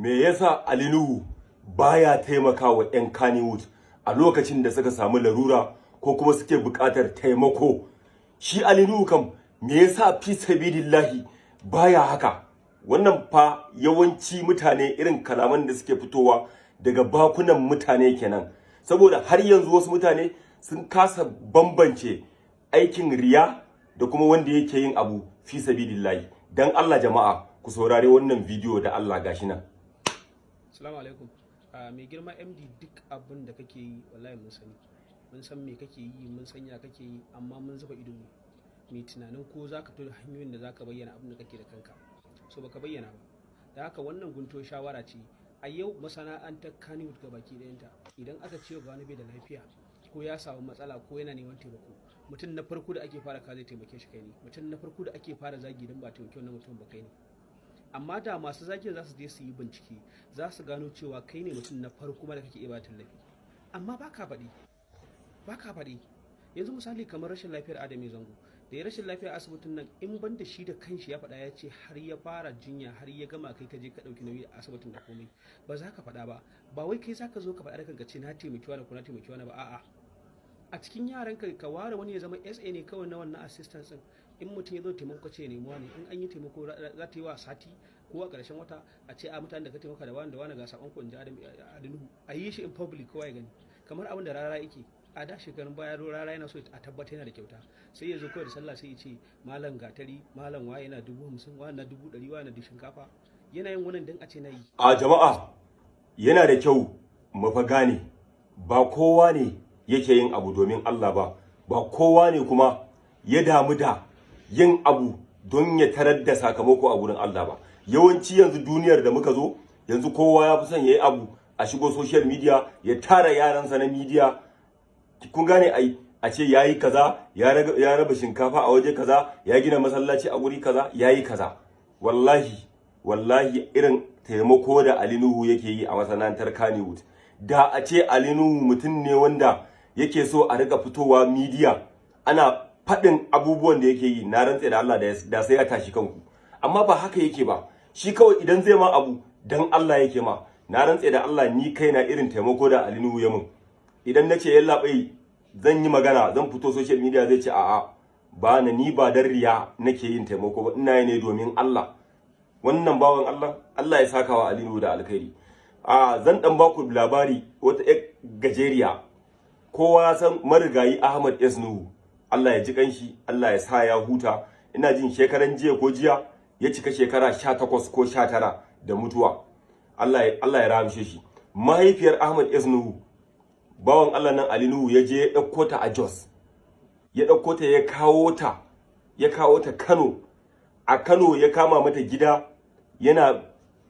Me yasa Ali Nuhu baya taimakawa 'yan Kannywood a lokacin da suka samu larura ko kuma suke buƙatar taimako? Shi Ali Nuhu kam, me yasa fi sabilillahi baya haka? Wannan fa yawanci mutane, irin kalaman da suke fitowa daga bakunan mutane kenan, saboda har yanzu wasu mutane sun kasa bambance aikin riya da kuma wanda yake yin abu fi sabilillahi. Dan Allah jama'a, ku saurari wannan bidiyo da Allah, gashi nan. Assalamu alaikum. Mai girma MD, duk abin da kake yi wallahi mun sani. Mun san me kake yi, mun san ya kake yi, amma mun zuba ido ne. Mai tunanin ko za ka fito da hanyoyin da za ka bayyana abin da kake da kanka. So baka bayyana ba. Da haka wannan gunto shawara ce. A yau masana'antar Kannywood ga baki ɗayanta, idan aka ce ga wani bai da lafiya ko ya samu matsala ko yana neman taimako, mutum na farko da ake fara ka zai taimake shi kai ne. Mutum na farko da ake fara zagi don ba taimaki wannan mutum ba kai ne. Amma da masu zagin za su je su yi bincike, za su gano cewa kai ne mutum na farko da kake iya ba tallafi, amma ba ka faɗi, ba ka faɗi. Yanzu misali kamar rashin lafiyar Adam Zango da ya rashin lafiyar asibitin nan, in ban da shi da kanshi ya faɗa, ya ce har ya fara jinya har ya gama kai ka je ka ɗauki nauyi a asibitin da komai, ba za ka faɗa ba. Ba wai kai za ka zo ka faɗa da kanka ce na taimaki wani ko na taimaki wani ba. A'a, a cikin yaran ka, ka ware wani ya zama SA ne kawai na wannan assistance din. In mutum ya zo taimako, ce nemi wani. In an yi taimako, za ta yi wa sati ko a ƙarshen wata a ce a mutanen da ka taimaka da wani da wani, ga sakon ku, in ji Adam Nuhu. A yi shi in public, kowa ya gani, kamar abin da Rara yake a da shekarun baya. Rara yana so a tabbata yana da kyauta, sai ya zo kawai da sallah sai ya ce malam gatari, malam waye yana 50,000, wani na 100,000, wani na shinkafa. Yana yin wannan dan a ce na yi. A jama'a, yana da kyau mu fa gane ba kowa ne yake yin abu domin Allah ba, ba kowa ne kuma ya damu da yin abu don ya tarar da sakamako a gurin Allah ba. Yawanci yanzu duniyar da muka zo yanzu, kowa ya fi son ya yi abu a shigo social media, ya tara yaransa na media, kun gane ai, a ce yayi kaza, ya raba shinkafa a waje kaza, ya gina masallaci a guri kaza, yayi kaza. Wallahi wallahi, irin taimako da Ali Nuhu yake yi a masana'antar Kannywood, da a ce Ali Nuhu mutum ne wanda yake so a rika fitowa media ana faɗin abubuwan da yake yi, na rantse da Allah da sai ya tashi kanku. Amma ba haka yake ba. Shi kawai idan zai ma abu, dan Allah yake ma. Na rantse da Allah, ni kaina irin taimako da Ali Nuhu ya mun, idan nace yallaɓai, zan yi magana, zan fito social media, zai ce a'a, ba na ni ba dan riya nake yin taimako ba, ina yi ne domin Allah. Wannan bawan Allah, Allah ya saka wa Ali Nuhu da alkhairi. A zan dan baku labari wata yar gajeriya. Kowa ya san marigayi Ahmad S Nuhu, Allah ya ji kanshi, Allah ya sa ya huta. Ina jin shekaran jiya ko jiya ya cika shekara 18 ko 19 da mutuwa. Allah ya rahamshe shi. Mahaifiyar Ahmad S Nuhu, bawan Allah nan Ali Nuhu ya je ya ɗauko ta a Jos, ya ɗauko ta, ya kawo ta Kano. A Kano ya kama mata gida, yana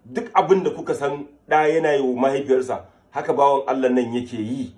duk abin da kuka san ɗa yana yi wa mahaifiyarsa, haka bawan Allah nan yake yi.